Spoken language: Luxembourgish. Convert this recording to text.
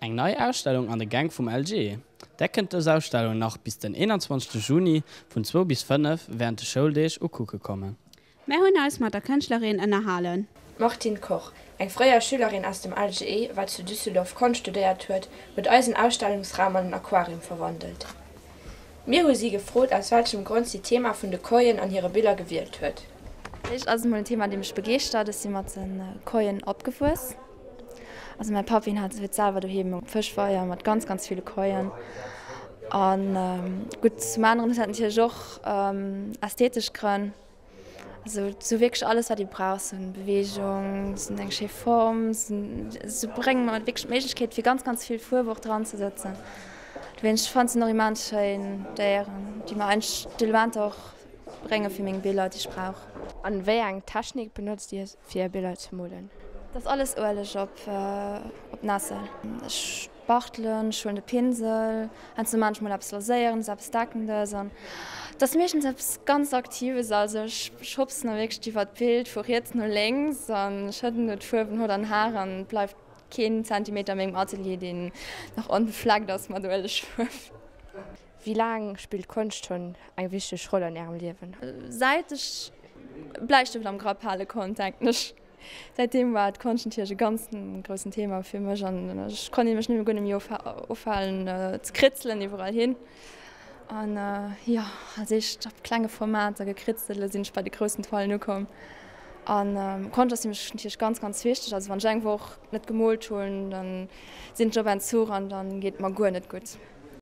Eng nei Ausstellung an de Gäng vum LG. Där kënnt dës Ausstellung nach bis den 21 Juni vun zwou bis 5 wärend de Schouldeeg ukucke kommen. Mär hunn eis mat der Kënschtlerin ënnerhalen. D'Martine Koch, eng fréier Schülerin aus dem LGE, wat zu Düsseldorf Konscht studéiert huet, huet eisen Ausstellungsraum an en Aquarium verwandelt. Mir hu si gefrot, aus welchem Grond si d'Thema vun de Koien an hire Biller gewielt huet. Éischt ass et mol en Thema, dee mech begeeschtert. Ech si mat de Koien opgewuess. Also mäi Papp, hien hat huet selwer doheem e Fëschweier mat ganz, ganz ville Koien. A gutt, zum aneren huet dat natierlech och ästhetesch Grënn. Also sou wierklech alles wat ee brauch, sou Beweegung, sou eng schéi Form, se brénge mer wierklech d'Méiglechkeet fir ganz ganz vill Fuerw och dran ze sëtzen. Dowéinst, ech fannen se och immens schéin Déieren, déi mer eigentlech d'Elementer och brénge fir meng Biller déi ech brauch. An wéi eng Technik benotzt Dir fir Är Biller ze molen? Dat ass alles Ueleg op op Nessel. Ech spachtelen, ech huelen de Pinsel, heiansdo maan ech mol eppes Laséierendes, eppes Deckendes an dat ass meeschtens eppes ganz Aktives. Also ech schubsen da wierklech iwwert d'Bild vu riets no lénks an schëdden do d'Fuerwen hott an Har an et bleift keen Zentimeter a mengem Atelier deen nach onbefleckt ass mat Uelegfuerf. Wéi laang spillt Konscht schonn eng wichteg Roll an Ärem Liewen? Säit ech e Bläistëft am Grapp hale konnt, denken ech. Säitdeem war d'Konscht natierlech e ganz groussen Thema fir mech an ech konnt mech nëmme guer net méi ofhalen ze kritzelen iwwerall hin. An jo, als éischt op klenge Formater gekritzelt, elo sinn ech bei de groussen Toilen ukomm. An Konscht ass fir mech natierlech ganz, ganz wichteg. Also wann ech eng Woch net gemoolt hunn, dann sinn ech op Entzuch an dann geet et mer guer net gutt.